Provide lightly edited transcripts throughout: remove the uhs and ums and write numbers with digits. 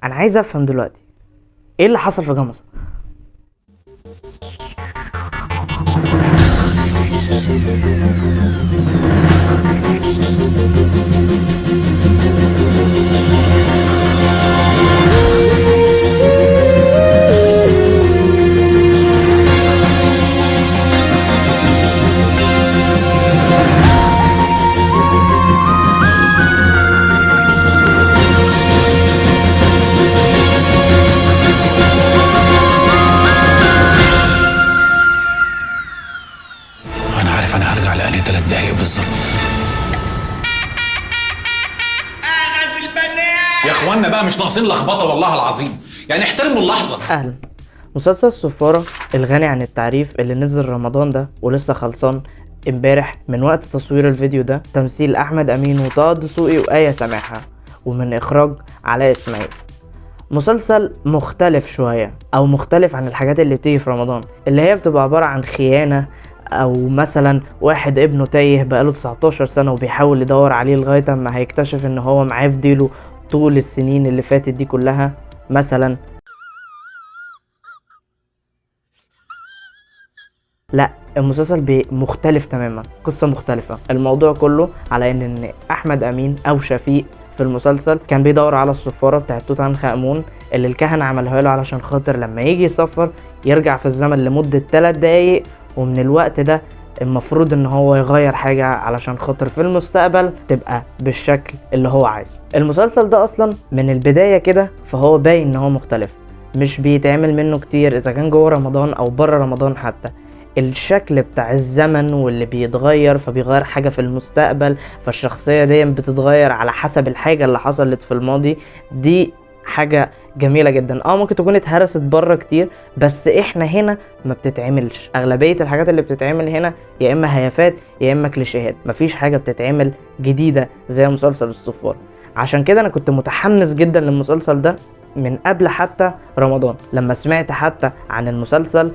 انا عايز افهم دلوقتي ايه اللي حصل في جمصة. انا عارف انا هرجع لأنهي 3 دقايق بالظبط. يا اخوانا بقى مش ناقصين لخبطة والله العظيم، يعني احترموا اللحظة. اهلا. مسلسل الصفاره الغني عن التعريف اللي نزل رمضان ده ولسه خلصان امبارح من وقت تصوير الفيديو ده، تمثيل احمد امين وطه دسوقي وآية سماحة، ومن اخراج علاء اسماعيل. مسلسل مختلف شوية، او مختلف عن الحاجات اللي بتيجي في رمضان، اللي هي بتبقى عبارة عن خيانة، او مثلا واحد ابنه تايه بقاله 19 سنة وبيحاول يدور عليه لغاية اما هيكتشف ان هو معاه في ديله طول السنين اللي فاتت دي كلها مثلا. لا، المسلسل مختلف تماما، قصة مختلفة. الموضوع كله على ان احمد امين او شفيق في المسلسل كان بيدور على الصفارة بتاعت توت عنخ امون اللي الكهنة عملها له علشان خاطر لما يجي يسافر يرجع في الزمن لمدة 3 دقايق، ومن الوقت ده المفروض ان هو يغير حاجة علشان خاطر في المستقبل تبقى بالشكل اللي هو عايزه. المسلسل ده اصلا من البداية كده فهو باين ان هو مختلف، مش بيتعمل منه كتير اذا كان جوه رمضان او بره رمضان حتى. الشكل بتاع الزمن واللي بيتغير، فبيغير حاجة في المستقبل، فالشخصية دي بتتغير على حسب الحاجة اللي حصلت في الماضي. دي حاجة جميلة جدا. ممكن تكون اتهرست بره كتير، بس احنا هنا ما بتتعملش. اغلبية الحاجات اللي بتتعمل هنا يا اما هيافات يا اما كليشيهات، مفيش حاجة بتتعمل جديدة زي مسلسل الصفارة. عشان كده انا كنت متحمس جدا للمسلسل ده من قبل حتى رمضان. لما سمعت حتى عن المسلسل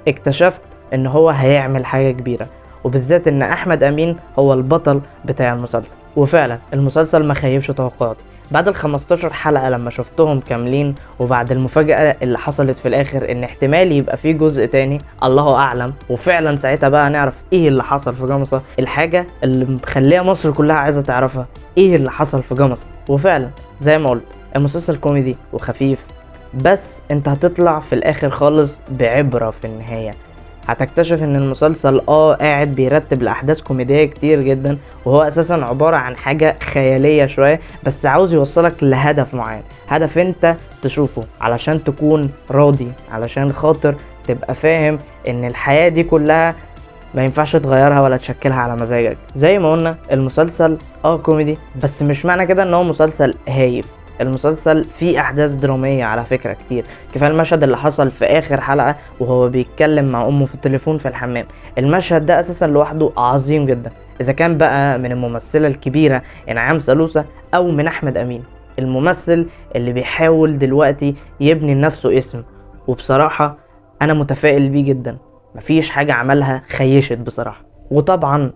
اكتشفت ان هو هيعمل حاجة كبيرة، وبالذات ان احمد امين هو البطل بتاع المسلسل. وفعلا المسلسل ما خيبش توقعاتي. بعد ال15 حلقة لما شفتهم كاملين، وبعد المفاجأة اللي حصلت في الاخر ان احتمال يبقى فيه جزء تاني، الله اعلم، وفعلا ساعتها بقى نعرف ايه اللي حصل في جمصة، الحاجة اللي مخليها مصر كلها عايزة تعرفها ايه اللي حصل في جمصة. وفعلا زي ما قلت المسلسل كوميدي وخفيف، بس انت هتطلع في الاخر خالص بعبرة في النهاية. هتكتشف ان المسلسل قاعد بيرتب لاحداث كوميدية كتير جدا، وهو اساسا عبارة عن حاجة خيالية شوية، بس عاوز يوصلك لهدف معين، هدف انت تشوفه علشان تكون راضي، علشان خاطر تبقى فاهم ان الحياة دي كلها ما ينفعش تغيرها ولا تشكلها على مزاجك. زي ما قلنا المسلسل كوميدي، بس مش معنى كده ان هو مسلسل هايف. المسلسل فيه احداث درامية على فكرة كتير. كفاية المشهد اللي حصل في اخر حلقة وهو بيتكلم مع امه في التليفون في الحمام، المشهد ده اساسا لوحده عظيم جدا، اذا كان بقى من الممثلة الكبيرة انعام سالوسة او من احمد امين، الممثل اللي بيحاول دلوقتي يبني لنفسه اسم. وبصراحة انا متفائل بيه جدا، مفيش حاجة عملها خيشت بصراحة. وطبعا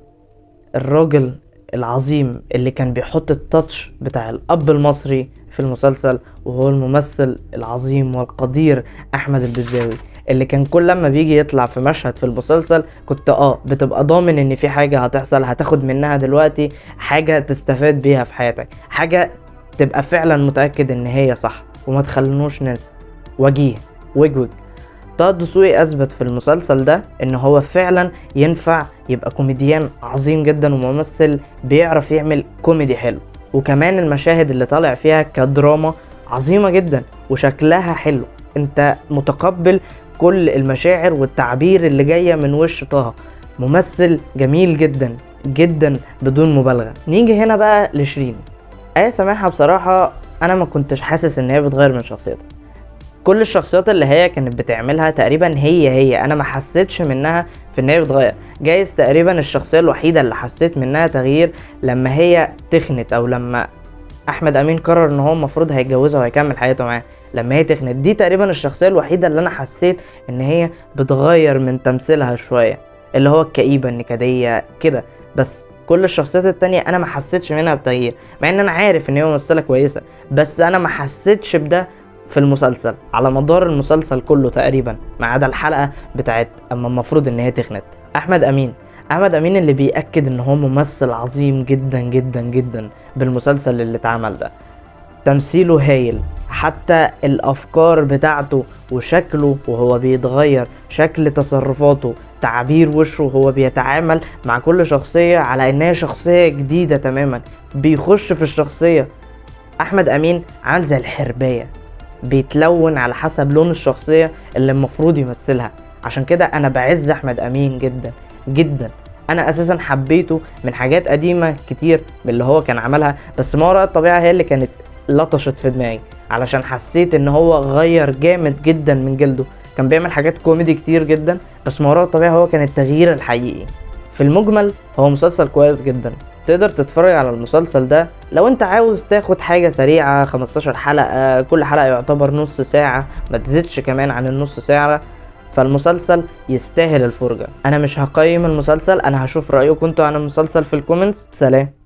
الراجل العظيم اللي كان بيحط التاتش بتاع الأب المصري في المسلسل، وهو الممثل العظيم والقدير أحمد البزاوي، اللي كان كل لما بيجي يطلع في مشهد في المسلسل كنت بتبقى ضامن ان في حاجة هتحصل، هتاخد منها دلوقتي حاجة تستفاد بيها في حياتك، حاجة تبقى فعلا متأكد ان هي صح. وما تخلونوش ننسى وجيه وجوج. طه دسوقي اثبت في المسلسل ده ان هو فعلا ينفع يبقى كوميديان عظيم جدا وممثل بيعرف يعمل كوميدي حلو، وكمان المشاهد اللي طالع فيها كدراما عظيمة جدا وشكلها حلو، انت متقبل كل المشاعر والتعبير اللي جاية من وش طه. ممثل جميل جدا جدا بدون مبالغة. نيجي هنا بقى لشيرين. آية سماحة بصراحة انا ما كنتش حاسس ان هي بتغير من شخصيتها، كل الشخصيات اللي هي كانت بتعملها تقريبا هي انا ما حسيتش منها في ان هي بتغير. جايز تقريبا الشخصية الوحيدة اللي حسيت منها تغيير لما هي تخنت، او لما احمد امين قرر ان هو المفروض هيتجوزها وهيكمل حياته معاها، لما هي تخنت، دي تقريبا الشخصية الوحيدة اللي انا حسيت ان هي بتغير من تمثيلها شوية، اللي هو الكئيبة النكدية كده. بس كل الشخصيات التانية انا ما حسيتش منها بتغيير، مع ان انا عارف ان هي ممثلة كويسة، بس انا ما حسيتش بده في المسلسل على مدار المسلسل كله تقريبا، ما عدا الحلقة بتاعت اما المفروض ان هي تخنت. احمد امين، احمد امين اللي بيأكد ان هو ممثل عظيم جدا جدا جدا بالمسلسل اللي اتعمل ده. تمثيله هايل، حتى الافكار بتاعته وشكله وهو بيتغير، شكل تصرفاته، تعبير وشه وهو بيتعامل مع كل شخصية على انها شخصية جديدة تماما، بيخش في الشخصية. احمد امين عامل زي الحرباية، بيتلون على حسب لون الشخصية اللي المفروض يمثلها. عشان كده انا بعز احمد امين جدا جدا. انا اساسا حبيته من حاجات قديمة كتير من اللي هو كان عملها، بس ما وراء الطبيعة هي اللي كانت لطشت في دماغي، علشان حسيت ان هو غير جامد جدا من جلده. كان بيعمل حاجات كوميدي كتير جدا، بس ما وراء الطبيعة هو كان التغيير الحقيقي. في المجمل هو مسلسل كويس جدا، تقدر تتفرج على المسلسل ده لو انت عاوز تاخد حاجة سريعة، 15 حلقة، كل حلقة يعتبر نص ساعة، ما تزيدش كمان عن النص ساعة، فالمسلسل يستاهل الفرجة. انا مش هقيم المسلسل، انا هشوف رأيكم انتوا عن المسلسل في ال comments. سلام.